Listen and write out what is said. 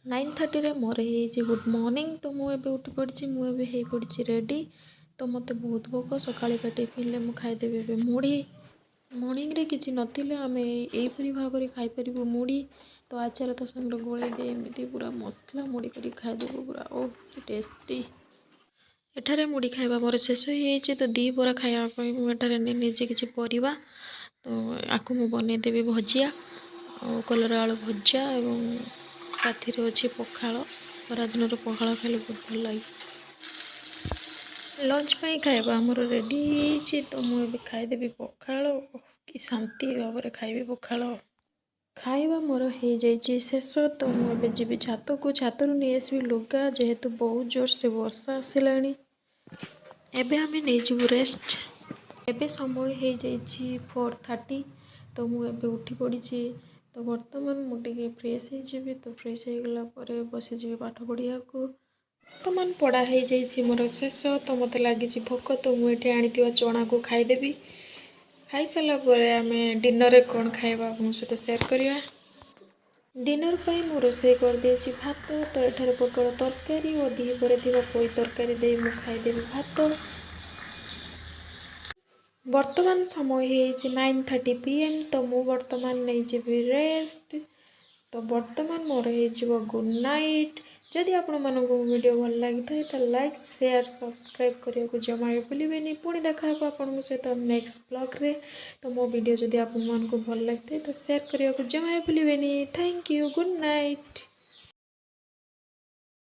9:30ରେ ମୋର ହେଇଯାଇଛି good morning. ତ ମୁଁ ଏବେ ଉଠି ପଡ଼ିଛି, ମୁଁ ଏବେ ହେଇପଡ଼ିଛି ରେଡ଼ି। ତ ମୋତେ ବହୁତ ଭୋକ। ସକାଳିକା ଟିଫିନ୍ରେ ମୁଁ ଖାଇଦେବି ଏବେ ମୁଢ଼ି। ମର୍ଣ୍ଣିଂରେ କିଛି ନଥିଲେ ଆମେ ଏଇପରି ଭାବରେ ଖାଇପାରିବୁ ମୁଢ଼ି। ତ ଆଚାର ତା ସାଙ୍ଗରେ ଗୋଳେଇ ଦେଇ ଏମିତି ପୁରା ମସଲା ମୁଢ଼ି କରିକି ଖାଇଦେବୁ ପୁରା, ଓ କି ଟେଷ୍ଟି! ଏଠାରେ ମୁଢ଼ି ଖାଇବା ମୋର ଶେଷ ହେଇଯାଇଛି। ତ ଦ୍ୱିପହର ଖାଇବା ପାଇଁ ମୁଁ ଏଠାରେ ନେଇ ନେଇଛି କିଛି ପରିବା। ତ ଆକୁ ମୁଁ ବନେଇଦେବି ଭଜିଆ ଆଉ କଲରା ଆଳୁ ଭଜା ଏବଂ ସାଥିରେ ଅଛି ପଖାଳ। ଖରାଦିନରେ ପଖାଳ ଖାଇଲେ ବହୁତ ଭଲ ଲାଗେ। ଲଞ୍ଚ ପାଇଁ ଖାଇବା ଆମର ରେଡ଼ି ହେଇଯାଇଛି। ତ ମୁଁ ଏବେ ଖାଇଦେବି ପଖାଳ। ଓଃ, କି ଶାନ୍ତି ଭାବରେ ଖାଇବି ପଖାଳ। ଖାଇବା ମୋର ହେଇଯାଇଛି ଶେଷ। ତ ମୁଁ ଏବେ ଯିବି ଛାତକୁ, ଛାତରୁ ନେଇ ଆସିବି ଲୁଗା, ଯେହେତୁ ବହୁତ ଜୋରସେ ବର୍ଷା ଆସିଲାଣି। ଏବେ ଆମେ ନେଇଯିବୁ ରେଷ୍ଟ। ଏବେ ସମୟ ହେଇଯାଇଛି 4:30। ତ ମୁଁ ଏବେ ଉଠି ପଡ଼ିଛି। ତ ବର୍ତ୍ତମାନ ମୁଁ ଟିକେ ଫ୍ରେଶ୍ ହେଇଯିବି। ତ ଫ୍ରେଶ୍ ହେଇଗଲା ପରେ ବସିଯିବି ପାଠ ପଢ଼ିବାକୁ। ବର୍ତ୍ତମାନ ପଢ଼ା ହେଇଯାଇଛି ମୋର ଶେଷ। ତ ମୋତେ ଲାଗିଛି ଭୋକ। ତ ମୁଁ ଏଠି ଆଣିଥିବା ଚଣାକୁ ଖାଇଦେବି। ଖାଇସାରିଲା ପରେ ଆମେ ଡିନରରେ କ'ଣ ଖାଇବା ଆପଣଙ୍କ ସହିତ ସେୟାର କରିବା। ଡିନର ପାଇଁ ମୁଁ ରୋଷେଇ କରିଦେଇଛି ଭାତ। ତ ଏଠାରେ ପୋଟଳ ତରକାରୀ ଓ ଦ୍ୱିପହରେ ଥିବା ପୋଇ ତରକାରୀ ଦେଇ ମୁଁ ଖାଇଦେବି ଭାତ। ବର୍ତ୍ତମାନ ସମୟ ହେଇଯାଇଛି 9:30 PM। ତ ମୁଁ ବର୍ତ୍ତମାନ ନେଇଯିବି ରେଷ୍ଟ। ତ ବର୍ତ୍ତମାନ ମୋର ହେଇଯିବ ଗୁଡ଼୍ ନାଇଟ୍। ଯଦି ଆପଣମାନଙ୍କୁ ମୋ ଭିଡ଼ିଓ ଭଲ ଲାଗିଥାଏ, ତ ଲାଇକ୍, ସେୟାର, ସବସ୍କ୍ରାଇବ୍ କରିବାକୁ ଜମା ବି ଭୁଲିବେନି। ପୁଣି ଦେଖା ହେବ ଆପଣଙ୍କ ସହିତ ନେକ୍ସଟ ବ୍ଲଗ୍ରେ। ତ ମୋ ଭିଡ଼ିଓ ଯଦି ଆପଣମାନଙ୍କୁ ଭଲ ଲାଗିଥାଏ, ତ ସେୟାର କରିବାକୁ ଜମା ବି ଭୁଲିବେନି। Thank you, good night.